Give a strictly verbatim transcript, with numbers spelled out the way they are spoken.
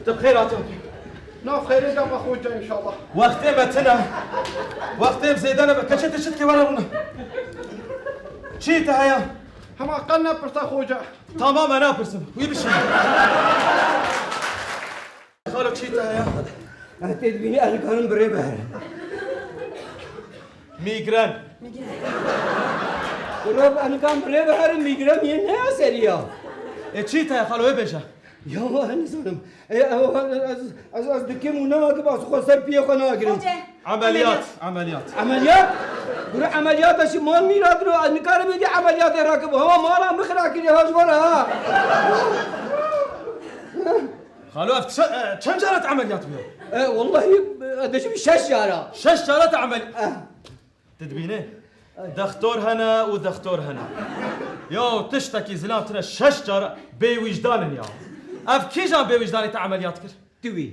Tu bi xêr hatî. Na xêrê de be xoca înşallah. Wextê me tune. Wextê em zêde nebe. Keçê tu çi dikê were rûne. Çi te heye? Hema qe nepirse xoca. Tamam, me napirsim. Wî bişî. Xalo, çi te heye? Ez tê dibînî ez nikarim bi rê biherim. Mîgren. Rab, ez nikarim bi rê biherim, mîgren yê ne ya serî ya. E, çi te heye xalo, wê bêje. Ya, ez nizanim. E, e, ez, ez, ez dikim û nakim, ez xwe ser piyê xwe nagirim. Xoce. Emeliyat, emeliyat. Emeliyat? Gure emeliyat e, şi mal mîra diro, ez nikarim êdî emeliyatê rakim. Hema mala min xira kiriye, ha, ji we re, ha. Xalo, ev çe-, e, çend cara te emeliyat bûye? E, wellahî, e, dişim şeş cara. Şeş cara te emel-, Eh. Tu dibînî? Dextor hene û dextor hene. Ya tiştekî zilam tune şeş cara bêwîjdan in ya. Ev kîjan bêwîjdanê te emeliyat kir? Tu wî.